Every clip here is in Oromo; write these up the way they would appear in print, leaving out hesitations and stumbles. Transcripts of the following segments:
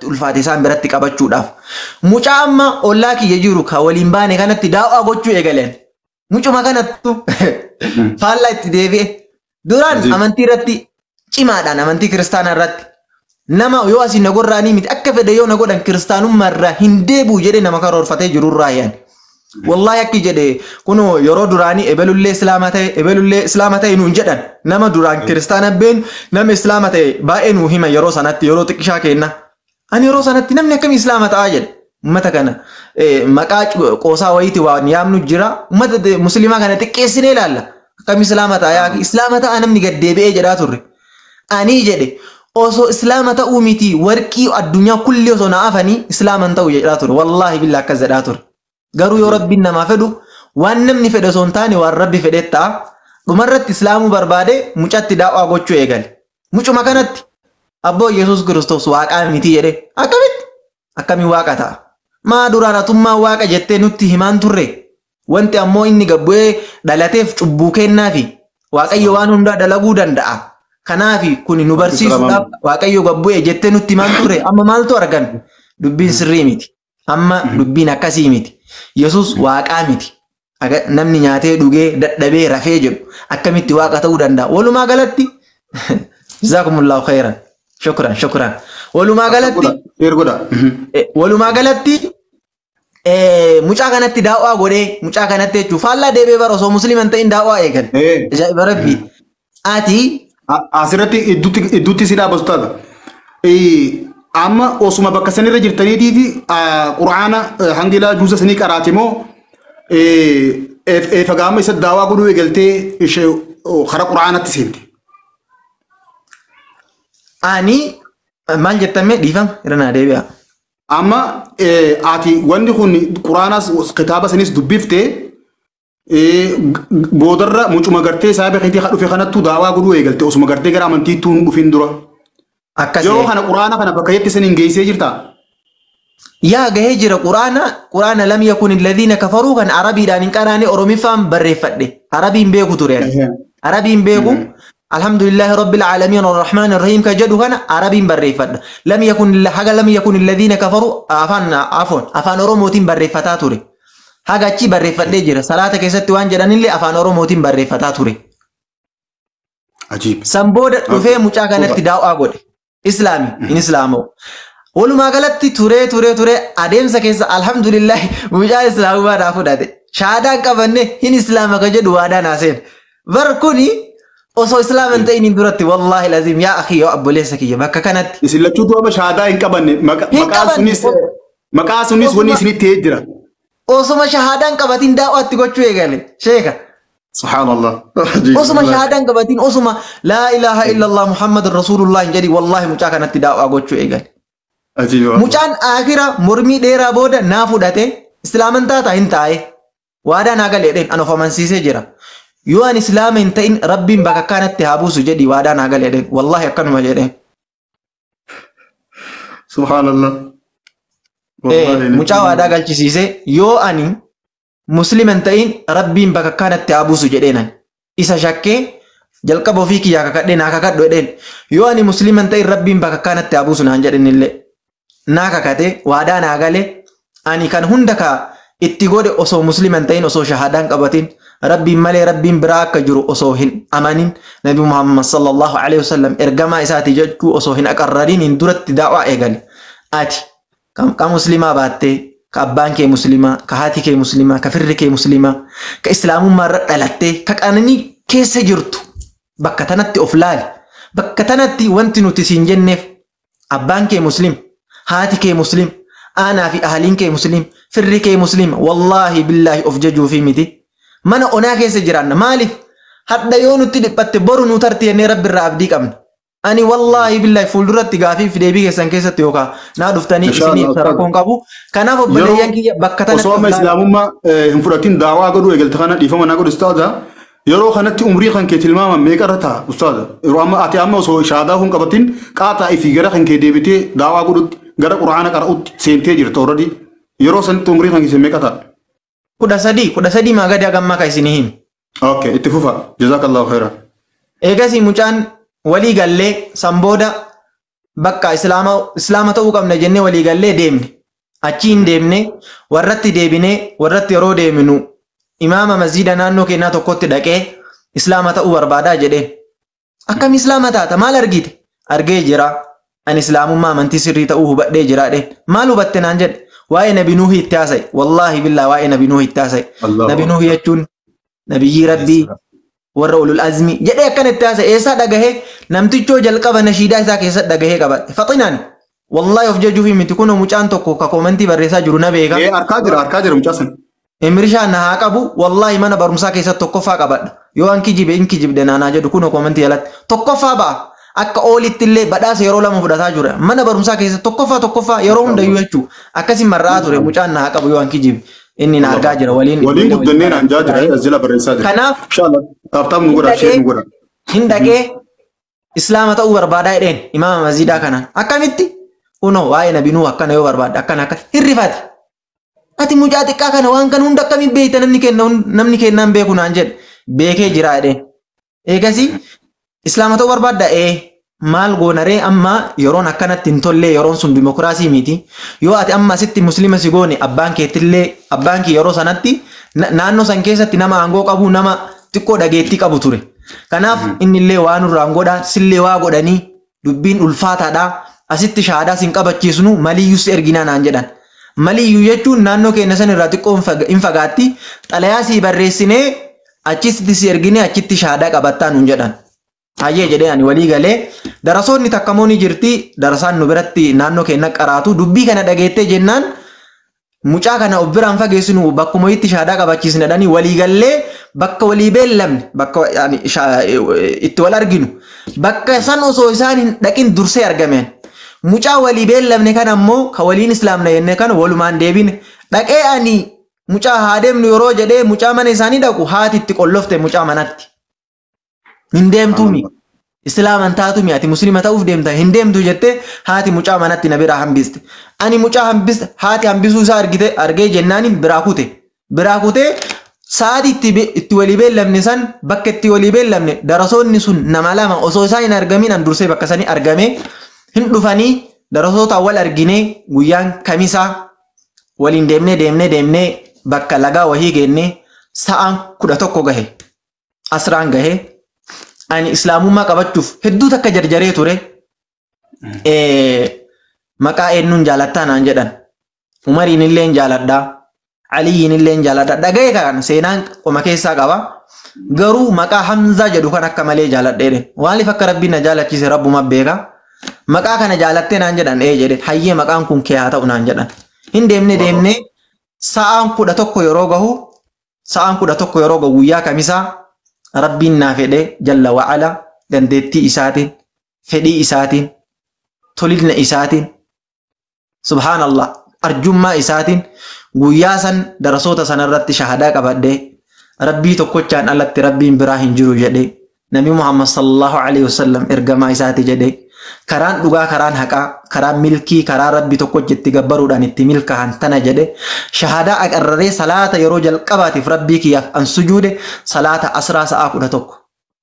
Ulfaate isaan biratti qabachuudhaaf. Mucaa amma ollaa kiyya jiru ka waliin baane kanatti daawwaa gochuu eegaleen. Mucuma kanattu faallaa itti deebi'e. Duraan amantii irratti cimaadhaan, amantii kiristaanaa irratti nama yoo asii na gorraanii miti, akka fedhe yoo na godhan kiristaanummaa irraa hin deebi'u jedhee nama karoorfatee jirurraa yaani. Wallaahi akki jedhe kunoo yeroo duraanii ebelullee islaama ta'e, ebelullee islaama ta'e nuun jedhan. Nama duraan kiristaana beenu, nama islaama ta'e baay'ee nuu hima yeroo sanatti, yeroo xiqqishaa kenna. Ani yeroo sanatti namni akkamii islaama ta'aa jedhe. Uummata kana maqaa qoosaa wayiiti waan yaamnu jira. Uummata musliimaa kana xiqqeessinee ilaalla. Akkam islaama ta'a yaa islaama ta'a namni gad deebi'ee jedhaa turre. Ani jedhe osoo islaama ta'uu miti, warqii addunyaa kulli osoo na afanii islaama hin ta'u jedhaa ture. Wallaahi billaa akkas jedhaa ture. Garuu yoo rabbiin namaa fedhu, waan namni fedhe osoo hin taane waan rabbi fedhe ta'a. Dhumarratti islaamuu barbaade, mucatti daawwaa gochuu eegale. Mucuma kanatti abboo Yesuus Kiristoos waaqaa miti jedhe. Akkamitti? Akkamiin waaqa ta'a? Maa duraan atummaa waaqa jettee nutti himaan turre? Wanti ammoo inni gabbu'ee dhalateef cubbuu kennaafi Waaqayyo waan hundaa dalaguu danda'a. Kanaafi kun nu barsiisuudhaaf Waaqayyo gabbu'ee jettee nutti himaan turre, amma maaltu argan? Dubbiin sirrii miti. Amma dubbiin akkasii miti. Yesuus waaqaa miti. Namni nyaatee dhugee dadhabee rafee jedhu akkamitti waaqa ta'uu danda'a? Walumaa galatti jazaakumullahu khairan. Shukran, shukran. Walumaa galatti Ergodha. Walumaa galatti mucaa kanatti daawwaa godhee, mucaa kanatti jechuun faallaa deebi'ee bara osoo musliima hin ta'in daawwaa eegan. Ajaa'iba rabbii. Ati Asirratti idduutti si dhaabbatu taata. Amma osuma bakka sanirra jirtaniitii fi quraana hangi ilaa juusa sanii qaraate moo eefa gaama isa daawaa godhuu eegaltee ishee karaa quraanatti seente? Ani maal jettame? Dhiifama, irra naa deebi'a. Amma ati wanni kun quraanas kitaaba sanis dubbiftee boodarra mucuma gartee saahiba keetii kan dhufe kanattu daawaa godhuu eegalte osuma gartee gara amantiittuu hin dhufin dura. Akkas. Yeroo kana quraana kana bakka jetti saniin geessee jirtaa? Yaa, gahee jira. Quraana lam yakun alladhiina kafaruu kan Arabiidhaan hin qaraane, Oromiffaan barreeffadhe. Arabiin beeku ture ani. Arabiin beeku. Alhamdulillahi rabbil aalamiin arrahmaan arrahiim ka jedhu kana Arabiin barreeffadha. Lam yakun haga lam yakun alladhiina kafaruu afaan, afon afaan Oromootiin barreeffataa ture. Haga achi barreeffadhee jira. Salaata keessatti waan jedhanillee afaan Oromootiin barreeffataa ture. Ajiib. San booda dhufee mucaa kanatti daawwaa godhe. Islaami hin islaamoo. Walumaa galatti turee turee turee adeemsa keessa alhamdulillah mucaa islaamummaa naa fudhate. Shahaadaan qabanne hin islaama ka jedhu waadaa naa seene. Bar kuni osoo islaama hin ta'iniin duratti, wallaahi lazim, yaa akhi, yoo obboleessa kiyya bakka kanatti. Isin lachuutu amma shahaadaa hin qabanne. Hin Maqaa qabanne. sunis wanni isinitti ta'ee jira. Osuma shahaadaan qabatiin daawwaatti gochuu eegale. Sheeka. Subhaanallah. Osuma shahaadaan qabatiin, osuma laa ilaaha illallah Muhammad rasuulullah hin jedhi, wallaahi mucaa kanatti daawwaa gochuu eegale. Ajiiba. Mucaan akira mormii dheeraa booda naa fudhate. Islaaman taata hin taa'e. Waadaa naa galee dheen an of amansiisee jira. Yoo ani islaama hin ta'in rabbiin bakka kanatti haa buusu jedhi waadaa naa galee dheen. Wallaahi akkanuma jedheen. Subhaanallah. Mucaa waadaa galchisiisee, yoo ani muslima hin ta'in rabbiin bakka kanatti haa buusu jedheen ani. Isa shakkee jalqaba ofii kiyyaa kakadhee naa kakadhu jedheen. Yoo ani muslima hin ta'in rabbiin bakka kanatti haa buusu naan jedhen illee. Naa kakate, waadaa naa gale. Ani kan hunda ka itti godhe osoo muslima hin ta'in, osoo shahaadaan qabatin, rabbiin malee rabbiin biraa akka jiru osoo hin amanin, nabi Muhammad sallallahu alaihi wasallam ergamaa isaati jechuu osoo hin aqarrarin hin duratti daawaa eegale. Ati ka muslimaa baattee, ka abbaan kee muslimaa, ka haati kee muslimaa, ka firri kee muslimaa, ka islaamummaa irra dhalattee, ka qananii keessa jirtu, bakka tanatti of laali. Bakka tanatti wanti nuti siin jenneef abbaan kee muslim, haati kee muslim, aanaa fi ahaliin kee muslim, firri kee muslim, wallaahi billaahi of jajuufii miti. Mana onaa keessa jiraanna. Maaliif? Hadha yoo nutti dhiphatte boru nu tarti jennee rabbi irraa abdii qabna. Ani wallaahi billaahi fuulduratti gaafii fi deebii keessan keessatti yookaan naa dhuftanii Inshallah, isinii ibsa, rakkoon qabu. Kanaaf obboleeyyan kiyya, bakka tanatti Osoo amma of laali. islaamummaa hin fudhatin daawaa godhuu eegalte kana, dhiifama naa godhu ustaaza. Yeroo kanatti umrii kan kee tilmaama meeqa irra ta'a, ustaaza? Yeroo amma ati amma osoo shahaadaa kun qabatin qaaxaa fi gara kan kee deebitee daawaa godhutti, gara quraana qara'utti seentee jirta already. Yeroo sanitti umrii kan kee meeqa ta'a? 13, 13 maa gadi hagammaa kan isinii himi. Okay, itti fufa. Jazakallahu khairan. Eegasii mucaan walii gallee san booda Bakka islaama ta'uu qabna jennee walii gallee deemne. Achi hin deemne warratti deebinee warratti yeroo deeminu imaama masjiida naannoo keenyaa tokkotti dhaqee islaama ta'uu barbaadaa jedheen. Akkam islaama taata maal argite? Argee jira. Ani islaamummaa amantii sirrii ta'uu hubadhee jira dheen. Maal hubatte naan jedhe? Waa'ee Nabi Nuuhi itti haasa'e. Wallaahi billaa waa'ee Nabi Nuuhi itti haasa'e. Nabi Nuuhi jechuun nabiyyii Rabbii warra ulul azmi jedhee akkana itti haasa'e. Eessaa dhagahee namtichoo jalqaba nashiidaa isaa keessatti dhagahee qabadhe. Faxinaan wallaahi of jajuuf miti kunoo mucaan tokko ka koomantii barreessaa jiru na beeka. Harkaa jira mucaa sana. Imirishaa na haa qabu wallaahi mana barumsaa keessatti tokkoffaa qabadha. Yoo an kijibe in kijibde naanaa jedhu kunoo koomantii jalatti tokkoffaa ba'a. Akka oolitti illee badhaasa yeroo lama fudhataa jira. Mana barumsaa keessatti tokkoffaa yeroo hundayyuu jechuudha. Akkasii mar'aa ture mucaan na haa qabu yoo an kijibe. Inni na argaa jira waliin. Waliin guddannee naan jaa jira as jala barreessaa jira. Kanaaf Inshallah taaptaap nu godha ishee nu godha. Hin dhaqee islaama ta'uu barbaadaa jedheen imaama masjiidaa kanaan. Akkamitti? Kunoo waa'ee Nabi Nuuh akkana yoo barbaadde akkana akka hirrifate. Ati mucaa xiqqaa kana waan kana hunda akkamiin beekta namni kennaan beeku naan jedhe beekee jira jedheen. Eegasii islaama ta'uu barbaadda maal goonaree amma yeroon akkanatti hin tollee yeroon sun dimokiraasii miti. Yoo ati amma asitti muslima si goone abbaan keetillee abbaan kee yeroo sanatti naannoo san keessatti nama aangoo qabu nama xiqqoo dhageettii qabu ture. Kanaaf innillee waa nurraan godha sillee waa godhanii dubbiin ulfaataadha. Asitti shahaadaa sin qabachiisnu maliyyuu si erginaa naan jedhan. Maliyyuu jechuun naannoo keenya san irraa xiqqoo hin fagaatti xalayaa sii barreessinee achitti si erginee achitti shahaadaa qabattaa nuun jedhan. Hayyee jedhee ani walii galee darasoonni takkamoo ni jirti darasaan nu biratti naannoo keenya qaraatu dubbii kana dhageettee jennaan mucaa kana of biraan fageessinu bakkuma itti shahaadaa qabachiisne dhanii walii gallee bakka walii beellamne bakka itti wal arginu bakka san osoo isaan hin dhaqin dursee argameen. Mucaa walii beellamne kan ammoo ka waliin islaamna jenne kan walumaan deebine dhaqee ani mucaa haa deemnu yeroo jedhee mucaa mana isaanii dhaqu haati itti qollofte mucaa manatti. Hin deemtuumi. Islaaman taatumi ati muslima ta'uuf deemta hin deemtu jettee haati mucaa manatti na biraa hambiste. Ani mucaa hambiste haati hambisuu isaa argite argee jennaani biraa kute. Biraa kutee sa'aatii itti walii beellamne san bakka itti walii beellamne darasoonni sun nama lama osoo isaan hin argamin an dursee bakka sanii argame. Hin dhufanii darasoota wal arginee guyyaan kamisaa waliin deemnee bakka lagaa wahii geennee sa'aan 11 gahe asraan gahe ani islaamummaa qabachuuf hedduu takka jarjaree ture. Maqaa eenyuun jaalattaa naan jedhan Umariin illee jaaladhaa Aliyyiin illee jaaladhaa dhaga'ee kan seenaan qoma keessaa qaba. Garuu maqaa Hamzaa jedhu kan akka malee jaaladheedhe waaliif akka rabbiin na jaalachiise rabbuma beeka. Maqaa kana jaalattee naan jedhan jedhe hayyee maqaan kun kee haa ta'u naan jedhan. Hin deemne sa'aan 11 yeroo gahu sa'aan 11 yeroo gahu guyyaa kamisaa rabbiin naa fedhe jalla wa'ala dandeettii isaatiin fedhii isaatiin tolina isaatiin subhaanallah arjummaa isaatiin guyyaa san darasoota sanarratti shahadaa qabadhee rabbii tokkochaan alatti rabbiin biraa hin jiru jedhee Nabi Muhammad sallallahu alaihi wasallam ergamaa isaati jedhee karaan dhugaa karaan haqaa karaan milkii karaa rabbi tokko jetti gabbaruudhaan itti milkaa'an tana jedhe shahadaa aqarraree salaata yeroo jalqabaatiif rabbii kiyyaaf an sujuude salaata asraa sa'aa 11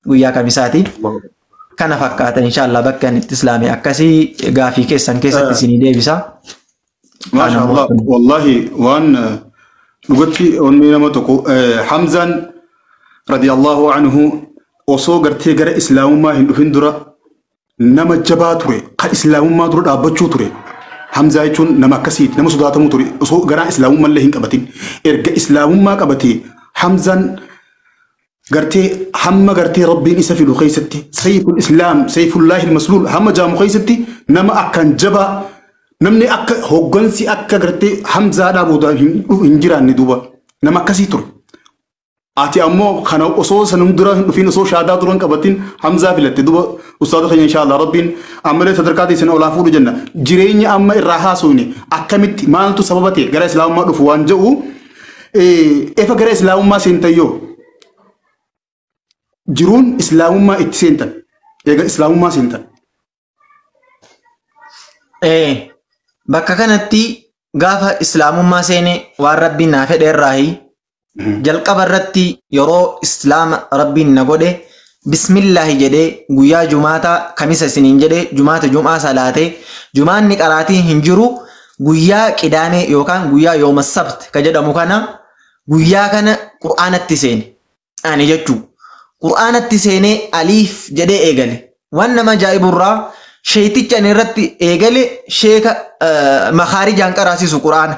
guyyaa kamisaati. Kana fakkaata inshallah bakka inni itti islaame akkasii gaafii keessan keessatti isinii deebisa. Maasha Allah wallahi waan dhugatti onni nama tokko Hamzaan radiyallahu anhu osoo gartee gara islaamummaa hin dhufin dura nama jabaa ture kan islaamummaa dura dhaabbachuu ture Hamzaa jechuun nama akkasiiti nama sodaatamuu ture osoo garaa islaamummaa illee hin qabatin erga islaamummaa qabatee Hamzaan gartee hamma gartee rabbiin isa filu keessatti sayful islaam sayfullaahi almasluul hamma jaamu keessatti nama akkan jabaa namni akka hoggansi akka gartee Hamzaadhaa booda hin jiraanne duuba nama akkasii ture. Ati ammoo kana osoo sanum dura hin dhufin osoo shaadaa duran qabatin Hamzaa filatte duuba ustaadha keenya inshallah rabbiin ammallee sadarkaa teessan olaa fuudhu jenna jireenya amma irraa haasofne akkamitti maaltu sababa ta'e gara islaamummaa dhufu waan jedhu efa gara islaamummaa seentayyoo jiruun islaamummaa itti seentan eega islaamummaa seentan. Bakka kanatti gaafa islaamummaa seene waan rabbiin naa fedhe irraayi jalqaba irratti yeroo islaama rabbiin na godhe Bismillaahi jedhee guyyaa jumaataa kamisa isiniin jedhee jumaata jumaa salaatee jumaanni qaraatii hin jiru guyyaa qidaamee yookaan guyyaa yooma sabt ka jedhamu kana guyyaa kana qur'aanatti seene ani jechuu qur'aanatti seenee aliif jedhee eegale. Waan nama ajaa'iburraa sheeticha ani irratti eegale sheeka makaarijaan qaraasisu qur'aana.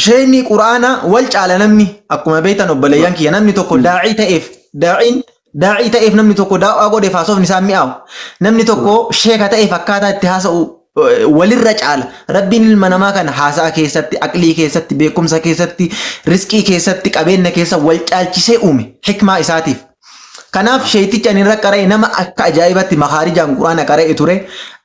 Sheekni qur'aana wal caala namni akkuma beektan obboleeyyan kiyya namni tokko daa'ii ta'eef daa'iin daa'ii ta'eef namni tokko daa'aa godheef haasofni isaa mi'aawu. Namni tokko sheeka ta'eef akkaataa itti haasa'u walirra caala. Rabbiin ilma namaa kana haasa'a keessatti, aqlii keessatti, beekumsa keessatti, riskii keessatti, qabeenya keessa wal caalchisee uume hikmaa isaatiif. Kanaaf sheeticha ani irra qara'e nama akka ajaa'ibatti makaarijaan quraana qara'e ture.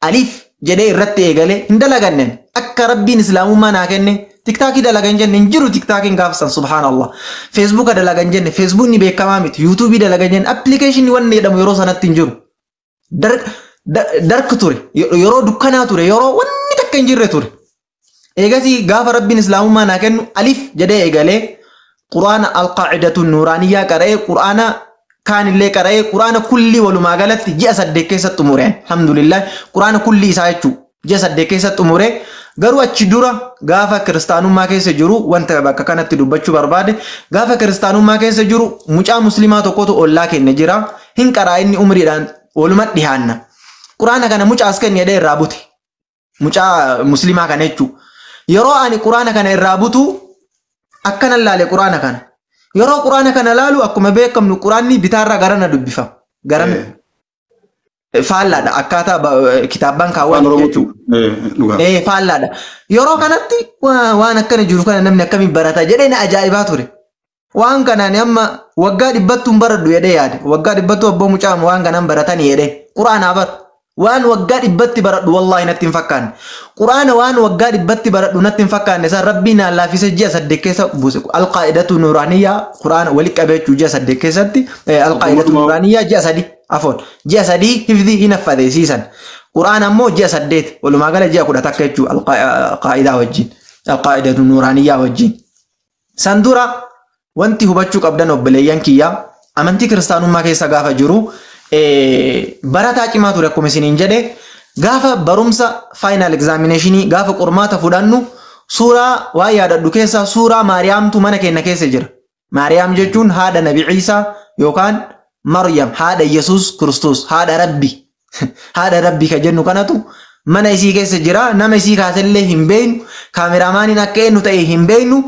Aliif jedhee irratti eegale hin dalaganneen akka rabbiin islaamummaa naa kenne tiktaakii dalagan jenne hin jiru tiktaakiin gaafsan subhaanallah. Feesbuuka dalagan jenne feesbuukni beekamaa miti yuutuubii dalagan jenne appilikeeshinii wanni jedhamu yeroo sanatti hin jiru. Dark ture yeroo dukkanaa ture yeroo wanni takka hin jirre ture. Eegasii gaafa rabbiin islaamummaa naa kennu aliif jedhee eegalee quraana alqaacidatu nuuraaniyyaa qara'ee quraana kaanillee qara'ee quraana kullii walumaa galatti ji'a 8 keessatti xumureen alhamdulillah quraana kullii isaa jechuu ji'a 8 keessatti xumuree. Garuu achi dura gaafa kiristaanummaa keessa jiru wanta bakka kanatti dubbachuu barbaade gaafa kiristaanummaa keessa jiru mucaa musliimaa tokkotu ollaa keenya jira hin qaraa inni umriidhaan waluma dhihaanna. Quraana kana mucaas kenne jedhee irraa bute mucaa musliimaa kana jechuu yeroo ani quraana kana irraa butu akkana laale quraana kana yeroo quraana kana laalu akkuma beekamnu quraanni bitaarraa garana dubbifama garana faallaadha akkaataa kitaabban kaawwan jechuudha. Faallaadha. Yeroo kanatti waan akkana jiru kana namni akkamiin barata jedhee na ajaa'ibaa ture. Waan kanaan amma waggaa 100 baradhu jedhee yaade. Waggaa 100 abboo mucaa waan kanaan baratanii jedhee quraanaa bar. Waan waggaa 100 baradhu wallaahi natti hin fakkaanne. Quraana waan waggaa 100 baradhu natti hin fakkaanne san rabbiin naan laaffisee ji'a 8 keessa buuse. Alqaa'idatu nuuraaniyyaa quraana walitti qabee ji'a 8 keessatti alqaa'idatu nuuraaniyyaa ji'a 3 afoon ji'a 3 hifdii hin affate siisan. Quraana ammoo ji'a 8 walumaa gala ji'a 11 jechuu alqaa'idaa wajjin alqaa'idatu nuuraaniyyaa wajjin. San dura wanti hubachuu qabdan obboleeyyan kiyyaa amantii kiristaanummaa keessa gaafa jiru barataa cimaa ture akkuma isiniin jedhe gaafa barumsa final examinationii gaafa qormaata fudhannu suuraa waan yaadadhu keessaa suuraa Maariyaamtu mana keenya keessa jira. Maariyaam jechuun haadha Nabi Ciisaa yookaan Maryam haadha Yesuus Kiristoos haadha Rabbi haadha Rabbi ka jennu kanatu mana isii keessa jira. Nama isii kaasellee hin beeknu kaameraamaaniin akka eenyu ta'e hin beeknu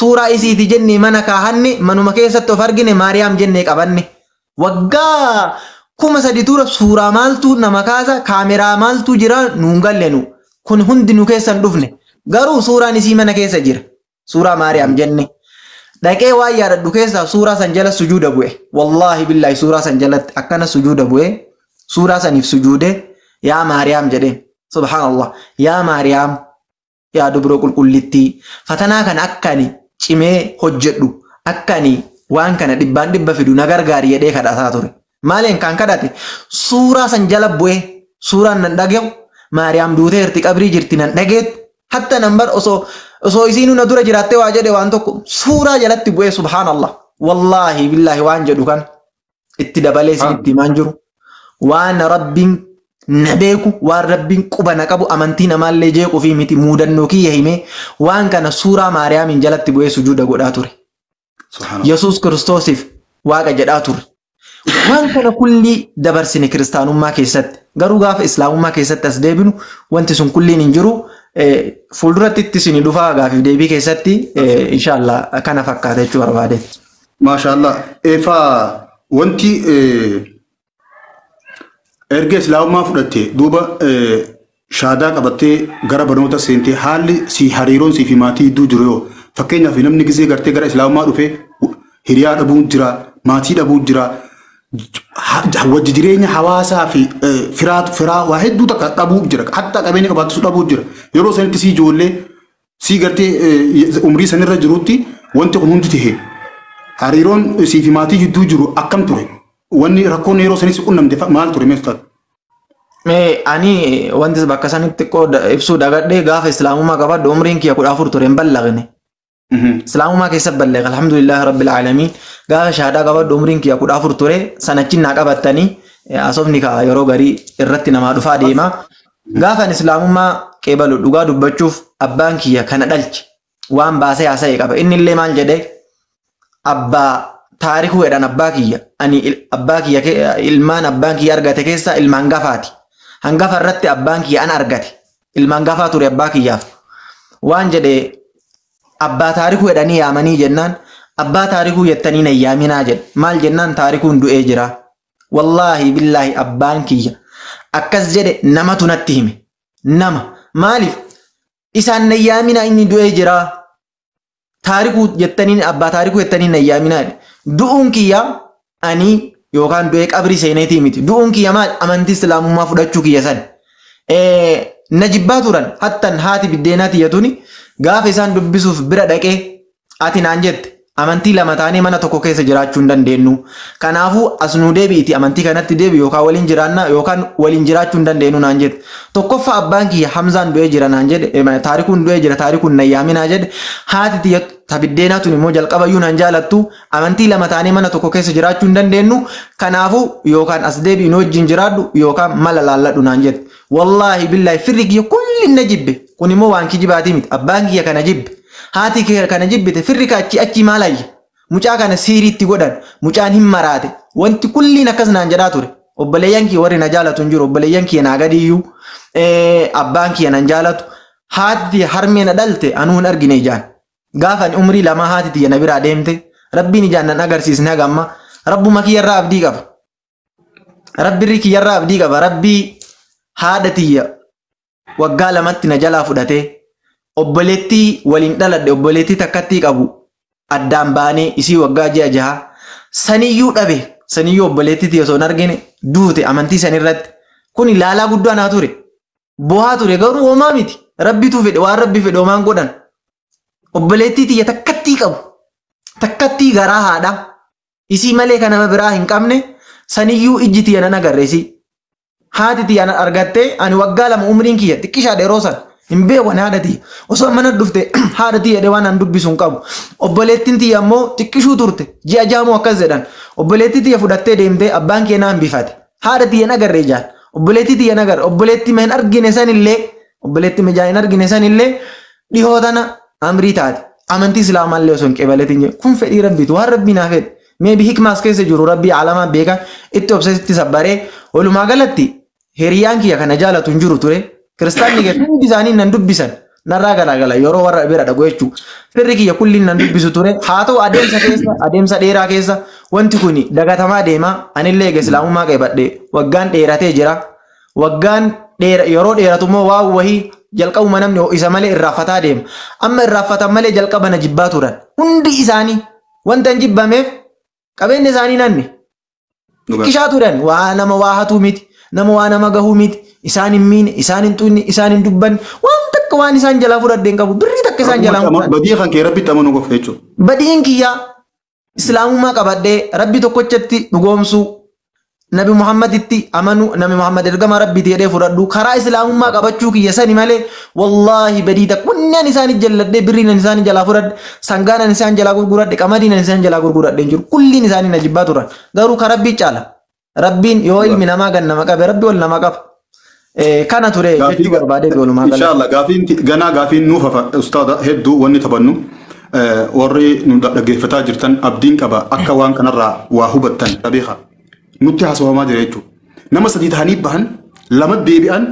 suuraa isiiti jennee mana kaahanne manuma keessatti of argine Maariyaam jennee qabanne waggaa 3000 dura suuraa maaltu nama kaasa kaameraa maaltu jira nuun gallenu kun hundi nu keessa hin dhufne garuu suuraan isii mana keessa jira suuraa Maariyaam jenne dhaqee waan yaadadhu keessaa suuraa san jala sujuuda bu'e wallaahi billaahi suuraa san jalatti akkana sujuuda bu'e suuraa saniif sujuude yaa Maariyaam jedheen subhaanallah yaa Maariyaam yaa dubroo qulqullittii fatanaa kana akka ani cimee hojjedhu akka ani waan kana 100% fidu na gargaari jedhee kadhataa ture. Maaliin kan kadhate suuraa san jala bu'e suuraan nan dhagahu Maariyaam duuteerti qabrii jirti nan dhageettu hatta nambar osoo isiin na dura jiraattee waa jedhe waan tokko suuraa jalatti bu'e subhaanallah wallaahi billaahi waan jedhu kan itti dabalee isinitti himaan jiru waan rabbiin na beeku waan rabbiin quba na qabu amantii namaallee jeequu fi miti muudannoo kiyya himee waan kana suuraa Maariyaamiin jalatti bu'ee sujuuda godhaa ture. Yesuus Kiristoosiif waaqa jedhaa ture. Waan kana kullii dabarsine kiristaanummaa keessatti garuu gaafa islaamummaa keessatti as deebinu wanti sun kulliin hin jiru fuulduratti itti isin dhufaa gaafiif deebii keessatti inshaallah kana fakkaata jechuu barbaade. Maashaallah eefaa wanti erga islaamummaa fudhatte duuba shaadaa qabattee gara barnoota seentee haalli si hariiroon si fi maatii gidduu jiru yoo fakkeenyaaf namni gisee gartee gara islaamummaa dhufee hiriyaa dhabuun jira maatii dhabuun jira wajji jireenya hawaasaa fi firaa waa hedduu takka dhabuu jira hatta qabeenya qabaattus dhabuu jira yeroo sanitti si ijoollee si gartee umrii sanirra jirutti wanti kun hundi tahe hariiroon si fi maatii gidduu jiru akkam ture wanni rakkoon yeroo sanis qunnamte maal ture mee ustaad? Mee ani wanti bakka sanitti xiqqoo ibsuu dagadhee gaafa islaamummaa qabadhu umriin kiyya 14 ture hin ballaqne. Islaamummaa keessa balleeqa alhamdulillahi rabbil aalamiin. Gaafa shahaadaa qabadhu umriin kiyya 14 ture sanachi naa qabattanii asofni ka yeroo garii irratti namaa dhufaa deema. Gaafa ani islaamummaa qeebalu dhugaa dubbachuuf abbaan kiyya kana dhalche waan baasee haasa'e qaba. Inni illee maal jedhee abbaa taarikuu jedhan abbaa kiyya ani abbaa kiyya ilmaan abbaan kiyya argate keessaa ilma hangafaati. Hangafa irratti abbaan kiyya ana argate. Ilma hangafaa ture abbaa kiyyaaf. Waan jedhee abbaa taarikuu jedhanii yaamanii jennaan abbaa taarikuu jettanii na yaaminaa jedhe. Maal jennaan taarikuun du'ee jira. Wallaahi billaahi abbaan kiyya akkas jedhe namatu natti hime. Nama maaliif isaan na yaaminaa inni du'ee jira. Taarikuu jettanii abbaa taarikuu jettanii na yaaminaa jedhe. Du'uun kiyya ani yookaan du'ee qabrii seeneetii miti. Du'uun kiyya maal amantii islaamummaa fudhachuu kiyya san. Na jibbaa turan hattan haati biddeenaa tiyya tuni gaafa isaan dubbisuuf bira dhaqee ati naan jette amantii lama taanee mana tokko keessa jiraachuu hin dandeenyu. Kanaafuu as nuu deebi'iti amantii kanatti deebi yookaan waliin jiraannaa yookaan waliin jiraachuu hin dandeenyu naan jette. Tokkoffaa abbaan kiyya Hamzaan du'ee jira naan jedhe taarikuun du'ee jira taarikuun na yaaminaa jedhe haati tiyya tabiddeenaa tun immoo jalqabayyuu naan jaalattu amantii lama taanee mana tokko keessa jiraachuu hin dandeenyu. Kanaafuu yookaan as deebi'i nu wajjin jiraadhu yookaan mala laalladhu naan jette. Wallaahi billaahi firri kiyya kulli na jibbe kun immoo waan kijibaatii miti abbaan kiyya kana jibbe. Haati kiyya kana jibbite firri achi achi maal ayya mucaa kana siiriitti godhan mucaan hin maraate wanti kulliin akkas naan jedhaa ture. Obboleeyyan kiyya warri na jaalatu hin jiru obboleeyyan kiyya naa gadiyyuu abbaan kiyya nan jaalatu haati harmee na dhalte anuu hin argine ijaan. Gaafa ani umrii lama haati tiyya na biraa deemte rabbiin ijaan nan agarsiisne haga amma rabbuma kiyyarraa abdii qaba. Rabbirri kiyyarraa abdii qaba rabbii haadha tiyya waggaa lamatti na jalaa fudhatee obboleettii waliin dhaladhe obboleettii takkattii qabu addaan baanee isii waggaa ji'a jaha saniyyuu dhabe saniyyuu obboleettii tiyya osoo hin argine duute amantii sanirratti kun ilaalaa guddaa naa ture bohaa ture garuu homaa miti rabbitu fedhe waan rabbi fedhe homaan godhan obboleettii tiyya takkattii qabu takkattii garaa haadha isii malee kan nama biraa hin qabne saniyyuu ijji tiyya nan agarre isii haati tiyya nan argattee ani waggaa lama umriin kiyya xiqqishaadha yeroo san hin beeku ani haadha tiyya osoo mana dhufte haadha tiyya jedhee waan an dubbisu hin qabu obboleettiin tiyya ammoo xiqqishuu turte ji'a jaamoo akkas jedhan obboleettii tiyya fudhattee deemtee abbaan kee naan bifate haadha tiyya agarre ijaan obboleettii tiyya agarre obboleettii ma hin argine sanillee obboleettii ma ijaan hin argine sanillee dhihoo tana amrii taate amantii islaamaallee osoo hin qeebaletin jedhe kun fedhii rabbiitu waan rabbii naa fedhe mee bi hikmaas keessa jiru rabbii alamaa beeka itti obseesitti sabbaree walumaa galatti hiriyaan kiyya kana jaalatu hin jiru ture. Kiristaanni kiyya hundi isaanii nan dubbisan narraa garaagala yeroo warra bira dhagu jechuudha. Firri kiyya kulliin nan dubbisu ture. Haa ta'u adeemsa keessa adeemsa dheeraa keessa wanti kun dagatamaa deema. Anillee eega islaamummaa qeebadhe waggaan dheeratee jira. Waggaan yeroo dheeratu immoo waan wahii jalqabuma namni isa malee irraanfataa deema. Amma irraanfatan malee jalqaba na jibbaa turan. Hundi isaanii wanta hin jibbameef qabeenya isaanii nanni. Xiqqishaa turan waa nama waa hatuu miti. Nama waa nama gahuu miti. Isaan hin miine, isaan hin xuqne, isaan hin dubbanne, waan takka waan isaan jalaa fudhadhe hin qabu. Birrii takka isaan jalaa fudhadhe. Badii kan kee rabbitti amanuu qofa jechuudha. Badiin kiyya islaamummaa qabadhee rabbi tokkochatti dhugoomsuu Nabi Muhammaditti amanuu Nabi Muhammad ergama rabbiiti jedhee fudhadhu karaa islaamummaa qabachuu kiyya sani malee wallaahi badii takka wanni ani isaan jalladhee birriin ani isaan jalaa fudhadhe sangaan ani isaan jalaa gurguradhe qamadiin ani isaan jalaa gurguradhe hin jiru kulliin isaanii na jibbaa turan garuu ka rabbii caala. Rabbiin yoo ilmi namaa gan nama qabe rabbi wal nama qaba. Kana ture jechuu barbaadee walumaa galatti. Inshallah gaafiin ganaa gaafiin nuuf hafa ustaada hedduu wanni taphannu warri nu dhaggeeffataa jirtan abdiin qaba akka waan kanarraa waa hubattan beeka nutti haasawamaa jira jechuudha. Nama sadii ta'anii bahan lama deebi'an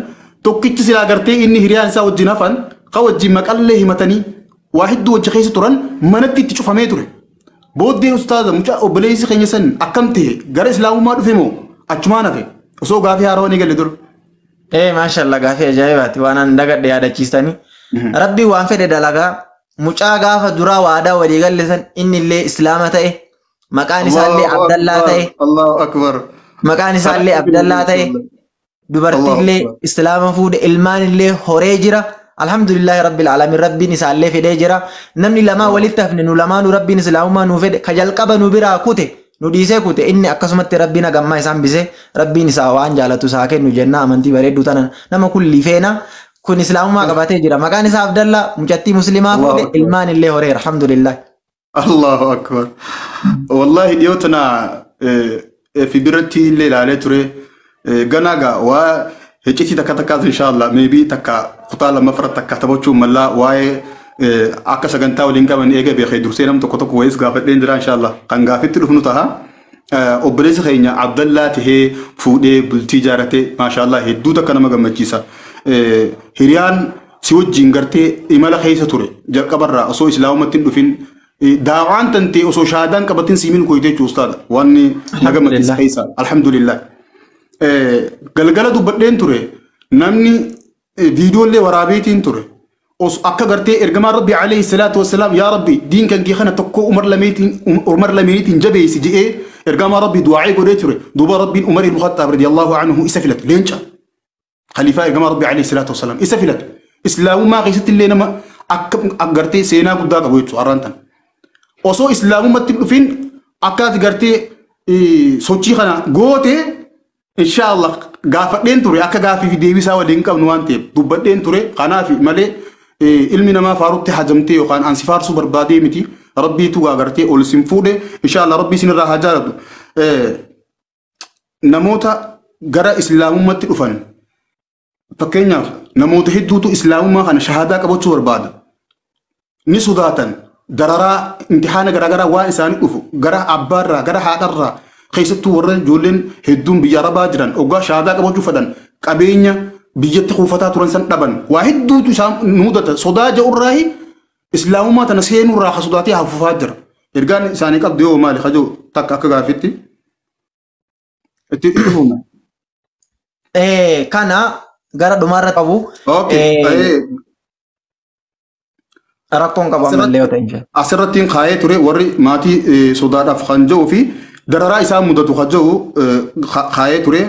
tokkichi silaa gartee inni hiriyaan isaa wajjin hafan ka wajjin maqallee himatanii waa hedduu wajji keessa turan manatti itti cufamee ture. Booddee ustaaza mucaa obboleessi keenya san akkam ta'e gara islaamummaa dhufe moo achumaan hafe osoo gaafii haarawaa ni galle dur. Maashaallah gaafii ajaa'ibaati waan an dagadhe yaadachiistanii. Rabbi waan fedhe dalagaa mucaa gaafa duraa waadaa walii galle san inni illee islaama ta'e maqaan isaallee Abdallaa ta'e. Allahu akbar. Maqaan isaallee Abdallaa ta'e dubartiillee islaama fuudhe ilmaan illee horee jira. Alhamdulillahi rabbil alamin rabbiin isaallee fedhee jira. Namni lamaa walitti hafne nu lamaanuu rabbiin islaamummaa nuu fedhe ka jalqaba nu biraa kute nu dhiisee kute inni akkasumatti rabbiin hagammaa isaan bise rabbiin isaa waan jaalatu isaa kennu jenna amantii bareedduu tana nama kulli feena. Kun islaamummaa qabatee jira. Maqaan isaa Abdallaa, mucattii muslimaa fuudhe, ilmaan illee horeera, alhamdulillah. Allahu akbar. Wallahi dhiyoo tana fi biratti illee ilaalee ture. Ganaa gaa waa hiccitii takka takkaas inshallah maybe takka kutaa lammaffaa takka taphachuun mallaa waa'ee akka sagantaa waliin qaban eega beekee dursee nam tokko tokko wayiis gaafadheen jira inshallah. Kan gaafitti dhufnu taha. Obboleessi keenya Abdallaa tahee fuudhee bultii ijaarate, maashaallah, hedduu takka nama gammachiisa. Hiriyaan si wajjin gartee imala keessa ture jalqabarraa osoo islaamumatti hin dhufin daawaan tantee osoo shahaadaan qabatin siimiin koyte jechuudha ustaadha. Wanni na gammachiisa keessa alhamdulillah. Galgala dubbadheen ture, namni viidiyoolee waraabeetiin ture. Akka gartee ergamaan Rabbi alayhi salaatu wassalaam, "Yaa Rabbi, diin kan kee kana tokko Umar lameeniitiin jabeessi," jedhee ergamaan Rabbi du'aa'ee godhee ture. Duuba Rabbiin Umar ibn Khattaab radiyallahu anhu isa filate, leenca. Khaliifaa ergamaa Rabbi alayhi salaatu wassalaam isa filate. Islaamummaa keessatti illee nama akka gartee seenaa guddaa qabu jechuudha har'aan tana. Osoo islaamummaatti hin dhufin akka ati gartee sochii kana goote inshaallah gaafadheen ture, akka gaafii fi deebisaa waliin qabnu waan ta'eef dubbadheen ture. Kanaaf malee ilmi namaa faarutti hajamtee yookaan ansi faarsuu barbaadee miti, rabbiitu gartee ol isin fuudhe. Inshaallah rabbii isinirraa haa jaalatu. Namoota gara islaamummaatti dhufan, fakkeenyaaf namoota hedduutu islaamummaa kana shahaadaa qabachuu barbaada. Ni sodaatan dararaa imtixaana garaagaraa waan isaanii dhufu gara abbaarraa, gara haadharraa, keessattuu warra ijoolleen hedduun biyya arabaa jiran oggaa shahaadaa qabachuu fedhan qabeenya biyyatti kuufataa turan san dhaban, waa hedduutu isaan mudata. Sodaa ja'urraahi islaamummaa tana seenurraa ha sodaatee hafufaa jira. Ergaan isaanii qabdu yoo maali kajoo takka akka gaafitti itti dhufuuna. Kana gara dhumaarra qabu. Rakkoon qabu ammallee yoo ta'e. Asirratti kaayee ture, warri maatii sodaadhaaf kan jiru fi dararaa isaan mudatu kan jiru kaayee ture.